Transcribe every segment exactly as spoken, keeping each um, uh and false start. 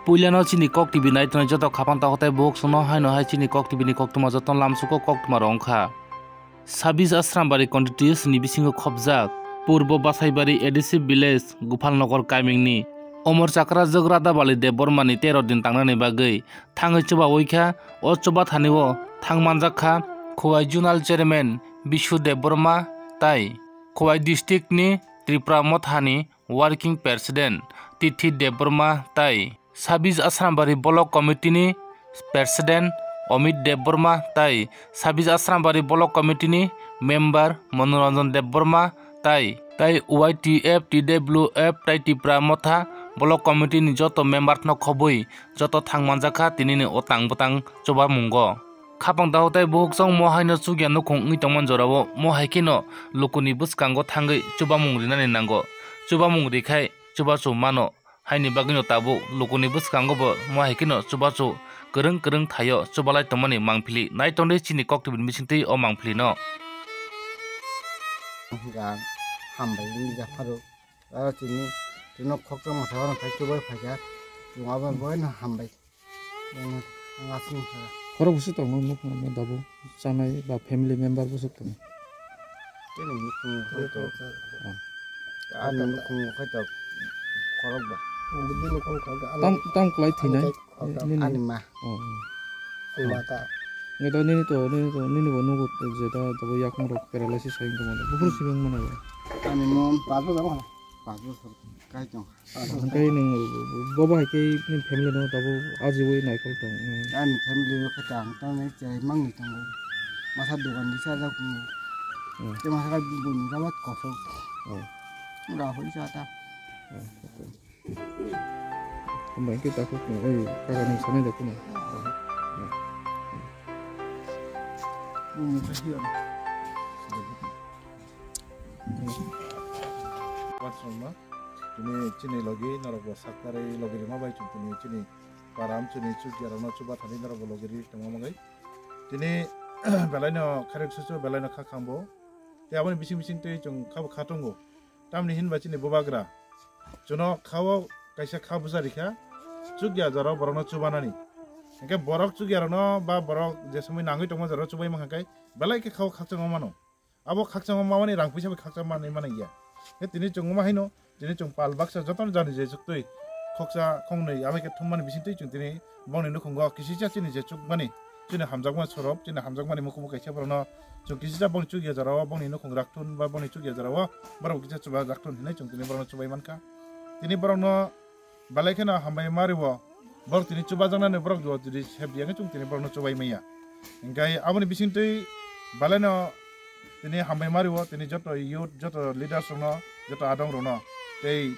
Puilano chini Kok T V naitongnai joto khapang takhuk tei bukhuk songno haino hai chini Kok T V ni koktwma jotono lamsuko koktwma rw wngkha. Sabis Asrambari constituency ni bisingo khopjak Purbo Basaibari A D C village Gopalnagar kamingni Omor Chakra Jog Radhabali Debbarmani tero din tangnani bagwi thangwi chubawi kha. O chubathani o thang manjak kha Khowai Zonal Chairman Bishu Debbarma tai Khowai district ni Tipra Mothani Working President Tithi Debbarma tai Sabis Asrambari Block Committee ni President Amit Debbarma tai Sabis Asrambari Block Committee ni Member Manoranjan Debbarma tai tai Y T F, T W F tai Tipra Motha Block Committee ni joto member no khobwi joto thang manjak kha tinini o tang bwtang chubamungo. Khapang daho tei bukhuk song mo haino chukya nukhung wngwi tongmani jorao mo hai kheno lukuni bwskango thangwi chubamung rinani nango. Chubamung rikhai chubachu mano, haini bagwino tabuk lukuni bwskango bo mo hai kheno chubachu kwrwng kwrwng thaio chubalai tongmani mangpili. Naitongnai chini Kok T V ni bisingtwi o mangpilino. Ga hambai wngwi japharo. Aro tini, tino khoksa masa oro khai chubai phaikha. Chwng abo boino hambai. Ang aswk wngkha. Khorok bwswk tongo nukhung no dabo chanai ba family member bwswk tongo. Tini nukhung khai to. Oh. Ani nukhung khai to khorok ba. Bini khorok ba. Tam, tam kwlai thwinai. Ani ma. Oh, oh. Ani ma ta. Nge to nini to, nini to, nini bo nugo je da dabo yakung rok paralysis hai wngkha mano. Buphuru sibang mano. Ani mo pajo da mano. Pajo sor kai tong. Hwnkhe nwng bobo hai khe nini family no tabuk ajiui naikol tong. Ani family o khe tang tang nai chai mangni tongo. Masa dogan ni sa jak ni. Hmm. Te masa kai bun ni jabat kosok. Hmm. Ura hoi sa ta. Hmm. Hambai hwnkhe takhuk ni oi kaka ni sanai da kuno. Hmm. Bun ni sa hiya. Tini chini logi norok bo saknari logi rima bai chwng tini chini param chini chukya rokno chubathani norok bo logi ri tongma mangai. Tini belaino kharek susu belaino kha khambo. Tei aboni bising bising twi chwng khabo kha tongo. Tamni hinba chini bubagra chwngno khao kaisa kha busa rikha chukya jorao borokno chubanani. Hwnkhe borok chukya rokno ba borok je somoi nangwi tongma jorao chubai mankha khe belai khe khao khakchangma mano. Abo khakchangma mamani rang puisa bai khakchangma manwi mani ya. He tini chwng wngma haino, tini chwng pal baksa jotono jani je chuktwi khoksa khongnwi abai khe thummani bisingtwi chwng tini bongni nukhungo kisisa chini je chukmani, chini hamjakmani sorop, chini hamjakmani mukumu kaisa borokno chwng kisisa bongni chukya jorao, bongni nukhung rakthun ba bongni chukya jorao borok kisa chuba rakthun hinwi chwng tini borokno chubai mankha. Tini borokno belai kheno hambai ma rwo, borok tini chubajaknani borok jodi sep di, hwnkhe chwng tini borokno chubai manya. Hwnkhe aboni bisingtwi belaino tini hambai ma rwo, tini joto youth, joto leaders rokno, joto adong rokno, tei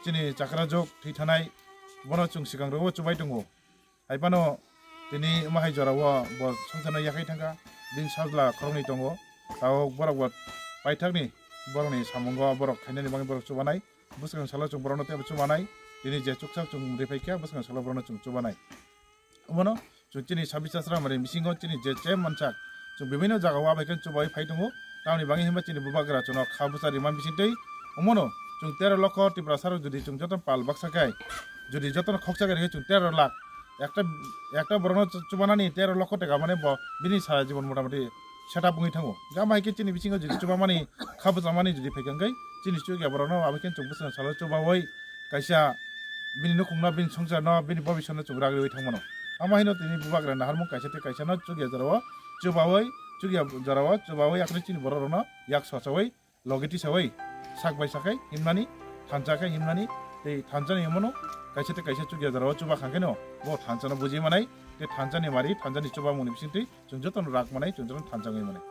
chini chakra jok thwi thanai, bono chwng swkang rwo chubai tongo. Hai phano tini wngma hai jorao bo songchano yakhai thangkha, bini sajla khoroknwi tongo, tabuk borok bo paithakni borokni samungo borok khainani bagwi borok chubanai. Bwskang salo chwng borokno teibo chubanai, tini je chuksa chwng riphaikha, bwskang salo borokno chwng chubanai. Omono chwng chini sabisa sramani bisingo chini je che mansak, chwng bibinno jagao abaikhe chubai phai tongo. Tamoni bagwi hinba chini bubagra chwngno kha bwsa rima bisingtwi, omono chwng tero lokho Tiprasarok jodi chwng joto pal baksa khe, jodi jotono khoksa khe rikhe chwng tero lakh, ekta, ekta borokno chu-, chubanani tero lokho teka mane bo bini sara jibon motamoti setup wngwi thango. Gama hai khe chini bisingo jodi chubamani kha bwchamani jodi phaikha hwnkhe chini chukya borokno abo khe chwng bwswng salo chubaui kaisa bini nukhungno, bini songcharno, bini bobiswrno chwng rak riui thangmano. Amo haino tini bubagra naharmung kaisa tei kaisano chukya jorao chubaui, chukya jorao chubaui akhorni chini borok rokno yak sochaui logi tisaui sak bai sakhai himnani, thansa khe himnani tei thansani himano kaisa tei kaisa chukya jorao chuba kha kheno bo thansano buji manai tei thansani mari, thansani chubamungni bisingtwi chwng jotono rak manai, chwng jotono thansa wngwi manai.